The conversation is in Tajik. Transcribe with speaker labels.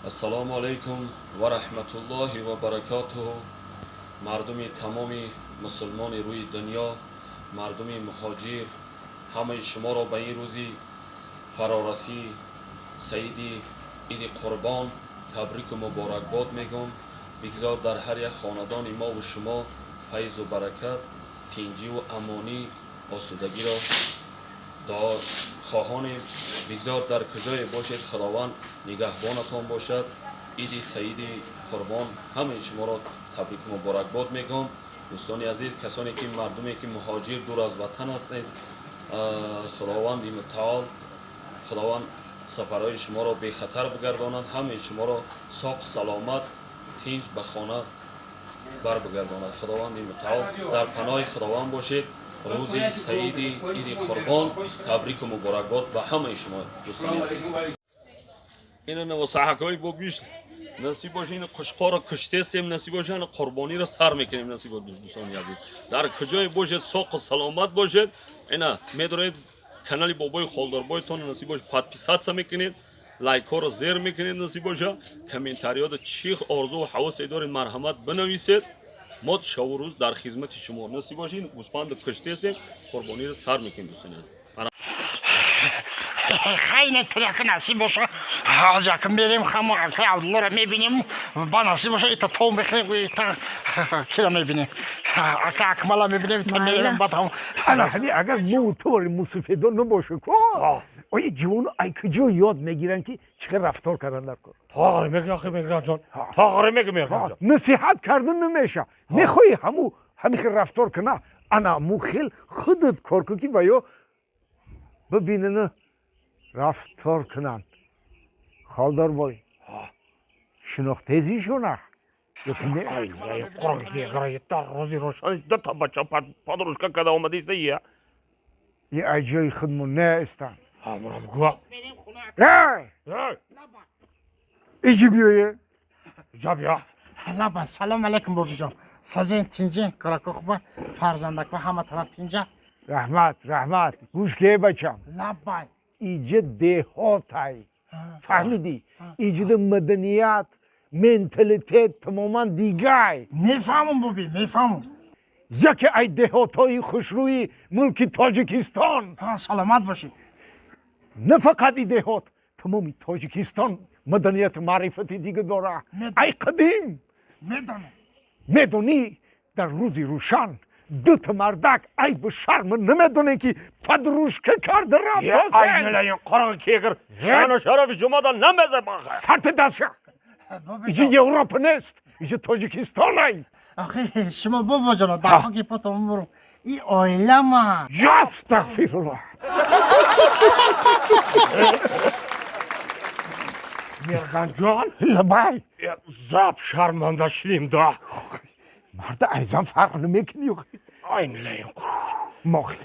Speaker 1: Ассалому алайкум ва раҳматуллоҳи ва баракотуҳ. Мардуми тамоми мусулмони рӯи дунё, мардуми муҳоҷир, ҳамаи шуморо ба ин рӯзи фарорасӣ саиди иди қурбон табрику муборакбод мегӯм. Бигзор дар ҳар як хонадони мо ва шумо файзу баракат, тинҷиву амонӣ, осудагиро дуо хоҳонем. Бигзор дар куҷое бошед, Худованд нигаҳбонатон бошад. Иди саиди қурбон ҳамаи шуморо табрику муборакбод мегӯм. Дӯстони азиз, касоне ки мардуме ки муҳоҷир дур аз ватан ҳастед, Худованди мутаол, Худованд сафарҳои шуморо бехатар бигардонад, ҳамаи шуморо соқ саломат, тинҷ ба хона барбигардонад. Худованди мутаол, дар паноҳи Худованд бошед. Рӯзи саиди иди қурбон табрику муборакбод ба ҳамаи шумо, дӯстони азиз. Ина навосаҳакҳои бобиш насиб боша, ин қушқоро куштестем, насиб боша, ин қурбониро сар мекунем, насиб боша. Дӯстони азиз, дар куҷое бошед, соқу саломат бошед. Ина медоред канали бобои Холдорбойтон, насиб боша, подписаться мекунед, лайкҳоро зер мекунед, насиб боша, комментариёда чӣ орзуву ҳавасе доред, марҳамат, бинависед. Мо шаву рӯз дар хизмати шумо. Насиб боша, ин гӯспанду куштестем, қурбониро сар мекунем, дӯстони азиз.
Speaker 2: Хайне тряка, насиб боша, аз якм мерем, хамо акай Абдуллоро мебинем, ба насиб боша, ита то мехӯрем, ита кира мебинем, ака Акмала мебинем, ита мерем, баъд ҳам.
Speaker 3: Ана ҳами агар мо тори мусуфедон набошу ко, ои ҷавону ай куҷо ёд мегиранд, ки чӣ хел рафтор кардан дар кор?
Speaker 4: Тоғри меги, охи Меҳранҷон, тоғри меги, Меҳранҷон.
Speaker 3: Насиҳат кардан намеша. Мехоҳӣ ҳаму ҳами хел рафтор куна, ана ҳаму хел худат кор кун, ки ва ё бибинана рафтор кунанд. Холдорбой, шинохтезишона ёки не?
Speaker 4: Дар рӯзи рошани дута бача подружка када омадиста я.
Speaker 3: И ай ҷои худмон неестанд.
Speaker 4: Ҳамонам гуа.
Speaker 3: Э! Иҷи биёе.
Speaker 4: Ҷабя.
Speaker 2: Лаба, салом алейкум, бобиҷон, созен, тинҷен, корако хуба, фарзандаква ҳама тараф тинҷа?
Speaker 3: Раҳмат, раҳмат. Гӯш ке, бачам.
Speaker 2: Лабай.
Speaker 3: Иҷа деҳотай, фаҳмидӣ? Иҷида маданият, менталитет тамоман дигай.
Speaker 2: Мефаҳмам, боби, мефаҳмам.
Speaker 3: Яке ай деҳотҳои хушрӯи мулки Тоҷикистон.
Speaker 2: Саломат бошед.
Speaker 3: На фақат и деҳот, тамоми Тоҷикистон маданияту маърифати дига дора ай қадим.
Speaker 2: Медонам.
Speaker 3: Медонӣ, дар рӯзи рӯшан дута мардак айбу шарма намедонем, ки подружка карда рафтосен.
Speaker 4: Қорғи кегир, шаъну шарафи шумода намезебаха.
Speaker 3: Сарти дастша! Иҷи Европа нест, иҷи Тоҷикистон ай.
Speaker 2: Охи шумо, бобоҷоно, дар хоки потон бурум, и оилама.
Speaker 3: Астағфируллоҳ!
Speaker 4: Мирганҷон.
Speaker 3: Лабай.
Speaker 4: Заб шарманда шудем да.
Speaker 3: Марда айзан фарқ намекунӣ.
Speaker 4: Айнлаин.
Speaker 3: Мохи.